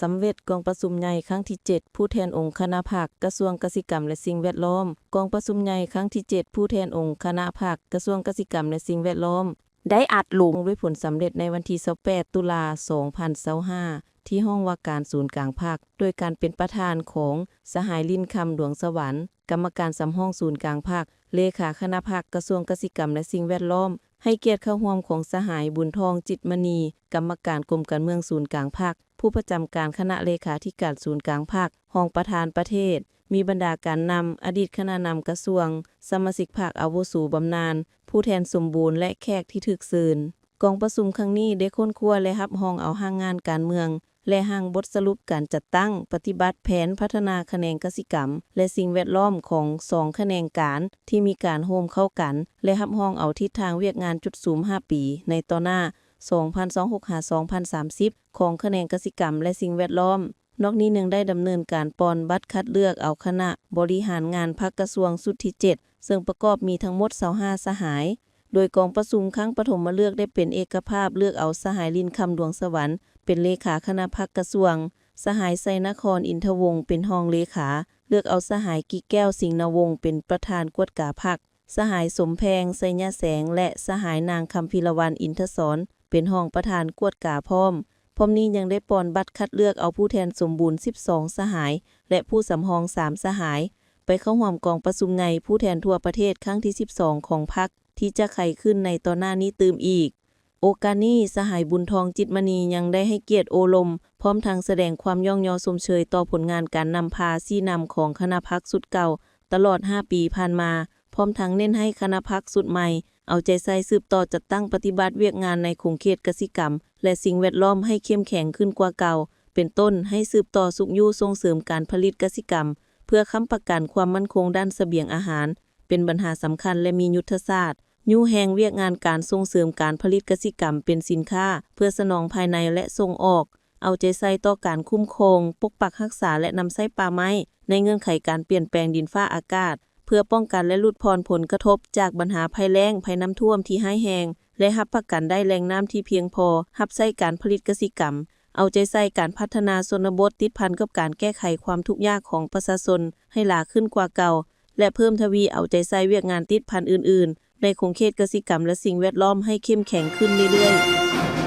ສຳເລັດກອງປະຊຸມໃຫຍ່ຄັ້ງທີເຈັດ ຜູ້ແທນອົງຄະນະພັກ ກະຊວງກະສິກຳ ແລະ ສິ່ງແວດລ້ອມ. ກອງປະຊຸມໃຫຍ່ຄັ້ງທີເຈັດ ຜູ້ແທນອົງຄະນະພັກ ກະຊວງກະສິກຳ ແລະ ສິ່ງແວດລ້ອມ ໄດ້ອັດລົງດ້ວຍຜົນສຳເລັດໃນວັນທີຊາວແປດ ຕຸລາ ສອງພັນຊາວຫ້າ ທີ່ຫ້ອງວ່າການສູນກາງພັກ ໂດຍການເປັນປະທານຂອງສະຫາຍ ລິນຄຳ ດວງສະຫວັນ ກຳມະການສຳຮອງສູນກາງພັກ, ເລຂາຄະນະພັກກະຊວງກະສິກຳ ແລະ ສິ່ງແວດລ້ອມ, ໃຫ້ກຽດເຂົ້າຮ່ວມຂອງສະຫາຍ ບຸນທອງ ຈິດມະນີ ກຳມະການກົມການເມືອງສູນກາງພັກ, ຜູ້ປະຈຳການຄະນະເລຂາທິການສູນກາງພັກ, ຮອງປະທານປະເທດ, ມີບັນດາການນຳ, ອະດີດຄະນະນຳກະຊວງ, ສະມາຊິກພັກອາວຸໂສບຳນານ, ຜູ້ແທນສົມບູນ ແລະ ແຂກທີ່ຖືກເຊີນ. ກອງປະຊຸມຄັ້ງນີ້ໄດ້ຄົ້ນຄວ້າ ແລະ ຮັບຮອງເອົາຮ່າງງານການເມືອງ ແລະ ຮ່າງບົດສະຫຼຸບການຈັດຕັ້ງປະຕິບັດແຜນພັດທະນາຂະແໜງກະສິກຳ ແລະ ສິ່ງແວດລ້ອມຂອງສອງຂະແໜງການທີ່ມີການໂຮມເຂົ້າກັນ ແລະ ຮັບຮອງເອົາທິດທາງວຽກງານຈຸດສຸມຫ້າປີໃນຕໍ່ໜ້າ ສອງພັນຊາວຫົກ ຫາ ສອງພັນສາມສິບ ຂອງຂະແໜງກະສິກຳ ແລະ ສິ່ງແວດລ້ອມ. ນອກນີ້ຍັງໄດ້ດຳເນີນການປ່ອນບັດຄັດເລືອກເອົາຄະນະບໍລິຫານງານພັກກະຊວງຊຸດທີເຈັດ ເຊິ່ງປະກອບມີທັງໝົດຊາວຫ້າສະຫາຍ, ໂດຍກອງປະຊຸມຄັ້ງປະຖົມມະເລືອກໄດ້ເປັນເອກະພາບເລືອກເອົາສະຫາຍ ລິນຄຳ ດວງສະຫວັນ ເປັນເລຂາຄະນະພັກກະຊວງ, ສະຫາຍ ໄຊນະຄອນ ອິນທະວົງ ເປັນຮອງເລຂາ, ເລືອກເອົາສະຫາຍ ກິແກ້ວ ສິງນະວົງ ເປັນປະທານກວດກາພັກ, ສະຫາຍ ສົມແພງ ໄຊຍະແສງ ແລະ ສະຫາຍ ນາງ ຄຳພິລະວັນ ອິນທະສອນ ເປັນຮອງປະທານກວດກາພ້ອມ. ພ້ອມນີ້ຍັງໄດ້ປ່ອນບັດຄັດເລືອກເອົາຜູ້ແທນສົມບູນສິບສອງສະຫາຍ ແລະ ຜູ້ສຳຮອງສາມສະຫາຍ ໄປເຂົ້າຮ່ວມກອງປະຊຸມໃຫຍ່ຜູ້ແທນທົ່ວປະເທດຄັ້ງທີສິບສອງຂອງພັກ ທີ່ຈະໄຂຂຶ້ນໃນຕໍ່ໜ້ານີ້ຕື່ມອີກ. ໂອກາດນີ້ ສະຫາຍ ບຸນທອງ ຈິດມະນີ ຍັງໄດ້ໃຫ້ກຽດໂອ້ລົມ ພ້ອມທັງສະແດງຄວາມຍ້ອງຍໍຊົມເຊີຍຕໍ່ຜົນງານການນຳພາຊີ້ນຳຂອງຄະນະພັກຊຸດເກົ່າຕະຫຼອດຫ້າປີຜ່ານມາ, ພ້ອມທັງເນັ້ນໃຫ້ຄະນະພັກຊຸດໃໝ່ ເອົາໃຈໃສ່ສືບຕໍ່ຈັດຕັ້ງປະຕິບັດວຽກງານໃນຂົງເຂດກະສິກຳ ແລະ ສິ່ງແວດລ້ອມໃຫ້ເຂັ້ມແຂງຂຶ້ນກວ່າເກົ່າ, ເປັນຕົ້ນ ໃຫ້ສືບຕໍ່ຊຸກຍູ້ສົ່ງເສີມການຜະລິດກະສິກຳ ເພື່ອຄ້ຳປະກັນຄວາມໝັ້ນຄົງດ້ານສະບຽງອາຫານ ເປັນບັນຫາສຳຄັນ ແລະ ມີຍຸດທະສາດ, ຍູ້ແຮງວຽກງານການສົ່ງເສີມການຜະລິດກະສິກຳເປັນສິນຄ້າ ເພື່ອສະໜອງພາຍໃນ ແລະ ສົ່ງອອກ, ເອົາໃຈໃສ່ຕໍ່ການຄຸ້ມຄອງ, ປົກປັກຮັກສາ ແລະ ນຳໃຊ້ປ່າໄມ້ ໃນເງື່ອນໄຂການປ່ຽນແປງດິນຟ້າອາກາດ, ເພື່ອປ້ອງກັນ ແລະ ຫຼຸດຜ່ອນຜົນກະທົບຈາກບັນຫາໄພແລ້ງ, ໄພນ້ຳຖ້ວມທີ່ຮ້າຍແຮງ ແລະ ຮັບປະກັນໄດ້ແຫຼ່ງນ້ຳທີ່ພຽງພໍຮັບໃຊ້ການຜະລິດກະສິກຳ, ເອົາໃຈໃສ່ການພັດທະນາຊົນນະບົດຕິດພັນກັບການແກ້ໄຂຄວາມທຸກຍາກຂອງປະຊາຊົນໃຫ້ຫຼາຂຶ້ນກວ່າເກົ່າ ແລະ ເພີ່ມທະວີເອົາໃຈໃສ່ວຽກງານຕິດພັນອື່ນໆ ໃນຂົງເຂດກະສິກຳ ແລະ ສິ່ງແວດລ້ອມໃຫ້ເຂັ້ມແຂງຂຶ້ນເລື້ອຍໆ.